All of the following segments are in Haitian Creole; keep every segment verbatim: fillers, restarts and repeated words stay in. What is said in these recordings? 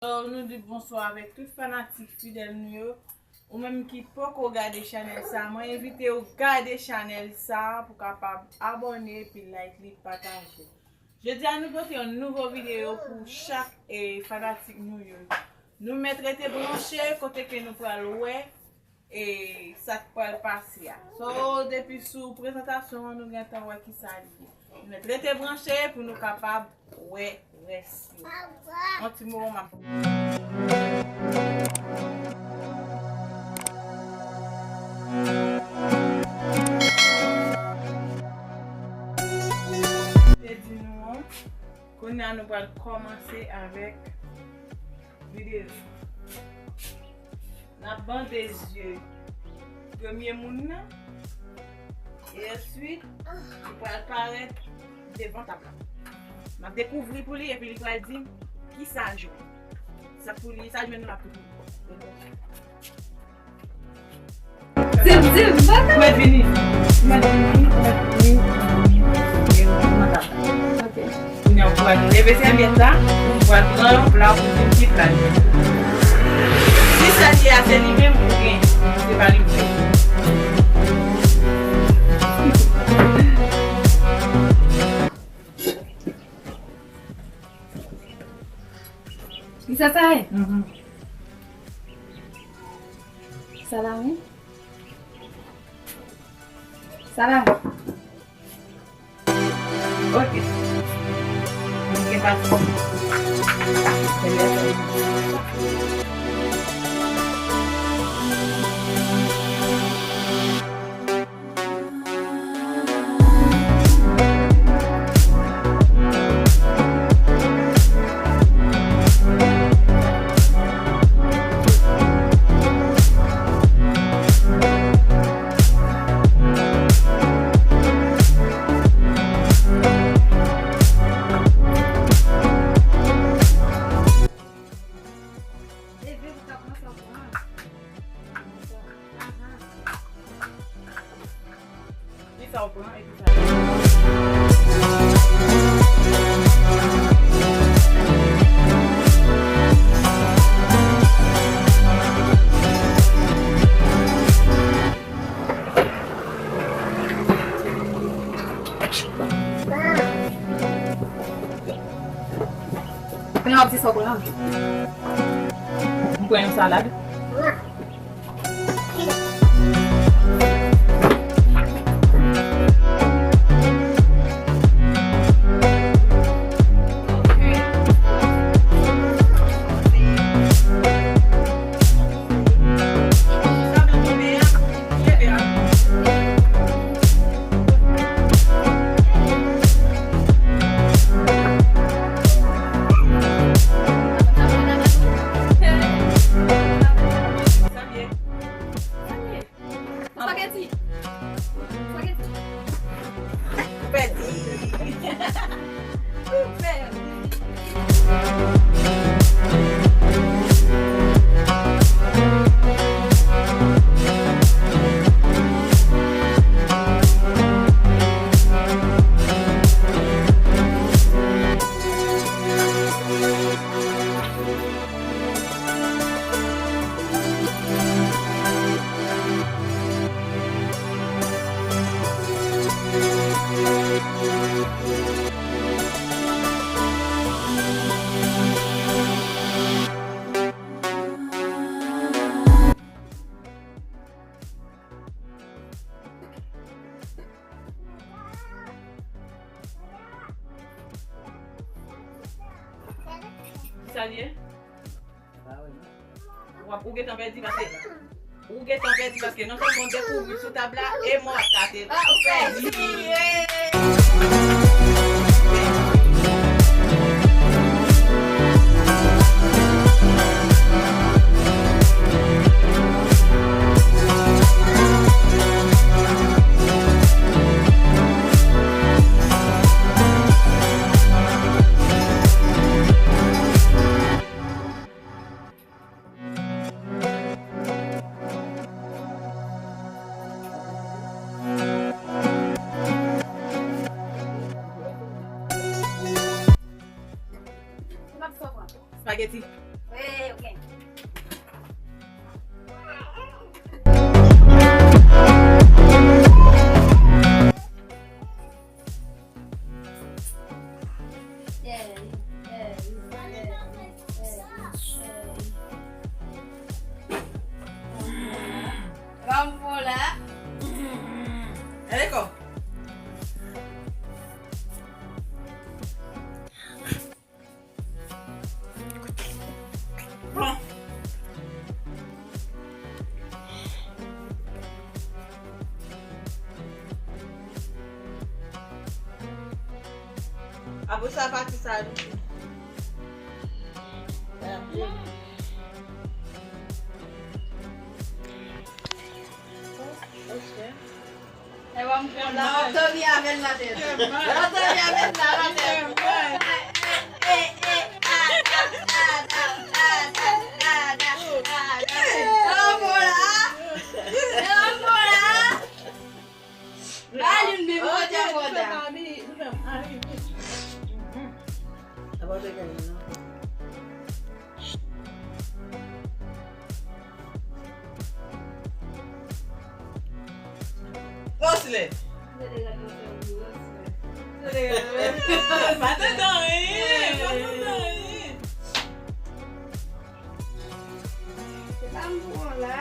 So, nou di bonswa avèk tout fanatik fidèl nou yo. Ou menm ki poko gade chanèl sa, mwen envite w gade chanèl sa pou kapab abòne epi like li, pataje. Jodi a nou pote yon nouvo videyo pou chak, eh, fanatik nou yo. Nou mèt rete branche kote ke nou pral wè e sa k pral pase a. So, depi sou prezantasyon an, nou gentan wè kisa li ye. Nou mèt rete branche pou nou kapab wè rès yo. Yon ti moman m ap te di nou an. Kounye a nou pral kòmanse avèk videyo. N ap bande zye premye moun nan. E answit, li pral parèt devan tab la. M ap dekouvri pou li epi li pral di m kisa l jwe. Sa pou li, sa jwenn l ap pou li. Di m, di m, baka. Ou mèt vini. Ou mèt vini, ou mèt vini. Ok. Kounye a, ou pral leve sèvyèt la, ou pral pran yon pla pou di m ki pla l ye. Si sa l ye a, se li menm oubyen se pa li menm. Kisa sa ye? Mhm. Salami? Salami? Ok. Ok, pa de souci. Kisa w pran epi sa? Kounye a w ap di sa w pran. M pran yon salad. Spaghetti. Spaghetti. Ou pèdi. Ou pèdi. Sa l ye? W ap, ou gentan pèdi paske, ou gentan pèdi paske nan sa w dekouvri sou tab la, e mò w ap tate. Ou pèdi. Spaghetti. Sa pati sa nou. Antonia avè l nan tèt. Antonia avè l nan tèt. Antonia! Ba li menm kote a bòda. Oslè. Pa tande anyen, pa tande anyen. Se pa m pou w la.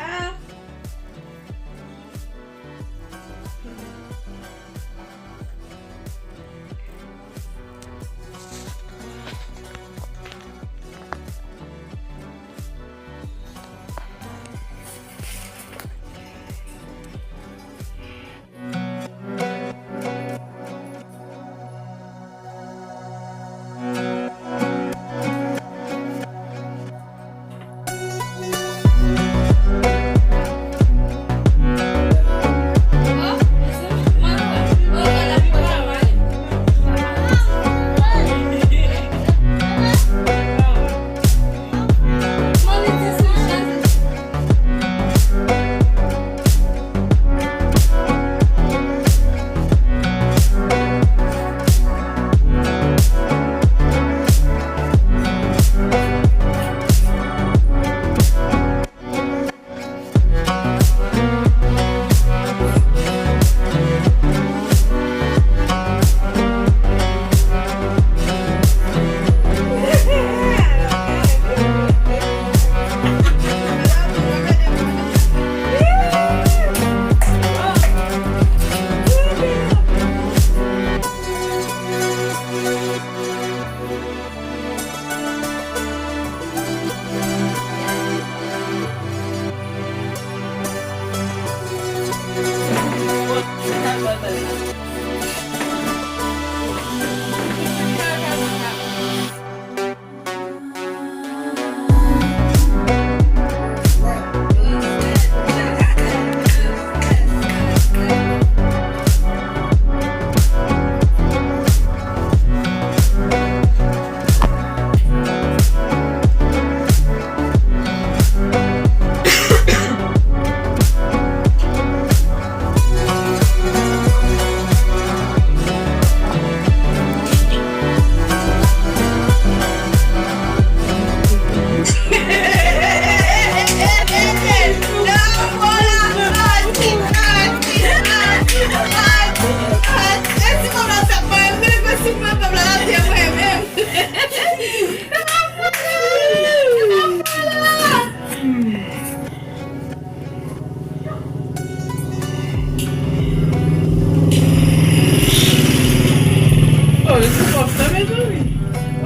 Oh, li sou pòp sa, mezanmi.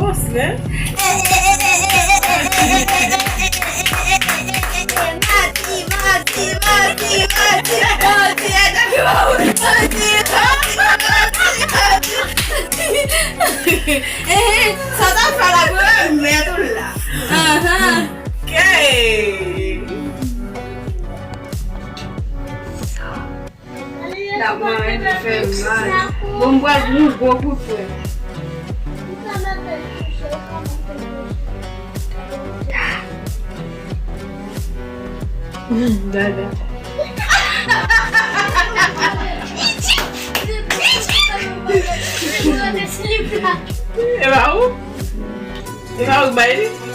Oh, snap. Sa ta fè la pou remèt ou la. Ahan. Ok. L ap manje fè mal. Bon, m pral yon gwo kout pwen. Dada. E pa ou? E pa ou k bay li?